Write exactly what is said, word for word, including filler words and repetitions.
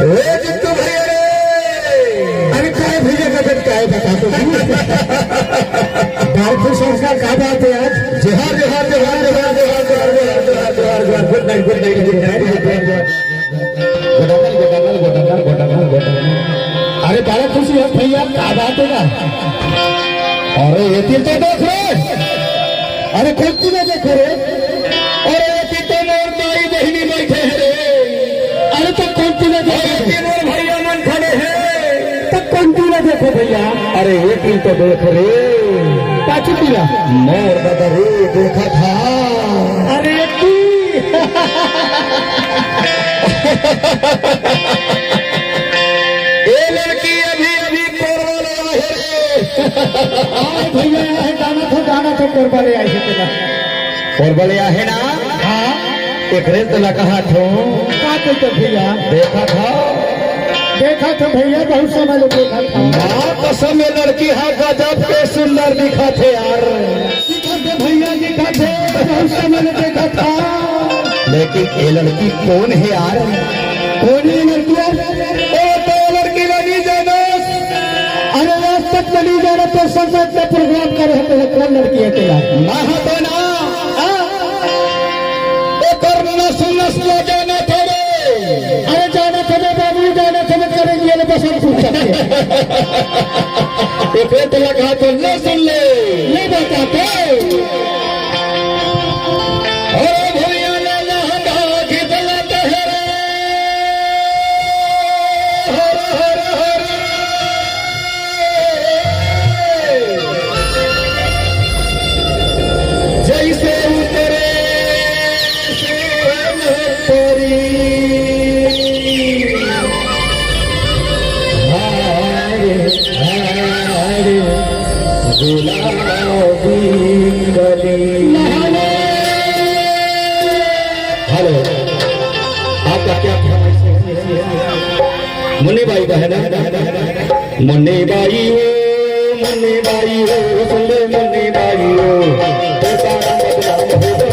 ए जित्तू भैया रे। अरे काय भैया का जब काय बता तो तू। बालपुर संस्कार का बात है आज? जोहार, जोहार, जोहार। Good night, good night, good night। गोडंगल, गोडंगल, गोडंगल, गोडंगल, गोडंगल। अरे बड़ा खुशी है भैया, का बात है ना? अरे ये तीर तो देख रे। अरे कौन तीर देख रे? अरे ये तीर तो मोर माई बहिनी बैठे हैं रे। अरे तो कौन तीर देख अरे रे? तीर मोर भैया मन खड़े हैं। तो कौन तीर देखो भैया? अरे ये तीर तो देख रे। पाछू तीर। मोर दादा रे देखा था। अरे तू। ए लड़की अभी अभी कोरबा ले आहे रे। हाँ भैया, आहे जाना था, जाना था कोरबा ले आहे तेला। कोरबा ले आहे ना? हाँ। एकरे तेला कहा थो। का कहिथे भैया? देखा था। देखा था भैया, बहुत समय ले देखा था। माँ कसम, ये लड़की हा गजब के सुंदर दिखा थे यार। दिखा थे भैया, दिखा थे, बहुत समय ले देखा था। लेकिन ये लड़की कौन है यार? कौन है लड़की यार? ओ तो लड़की ला नहीं जानो। अरे आज तक मैं नहीं जाना तो संसद में प्रोग्राम कर रहे थे, कौन लड़की है तेरा? ना तो ना। हाँ? ओकर नस नस ला जाना था रे। अरे जाना था रे बाबू, जाना था रे, करेंगे ये बस हम पूछ सकते हैं। एकरे तेला कहा तो ले सुन ले। ले बता तो। अरे भैया ले लहंगा खींच लेते हैं रे। हर हर हर। जैसे उतरे से परी। हाय, हाय, गुलाबी कली। हेलो, आपका क्या फरमाइश है? मुन्नी बाई का है ना? मुन्नी बाई हो, मुन्नी बाई हो, सुन ले मुन्नी बाई हो, तेरा नाम बदनाम हो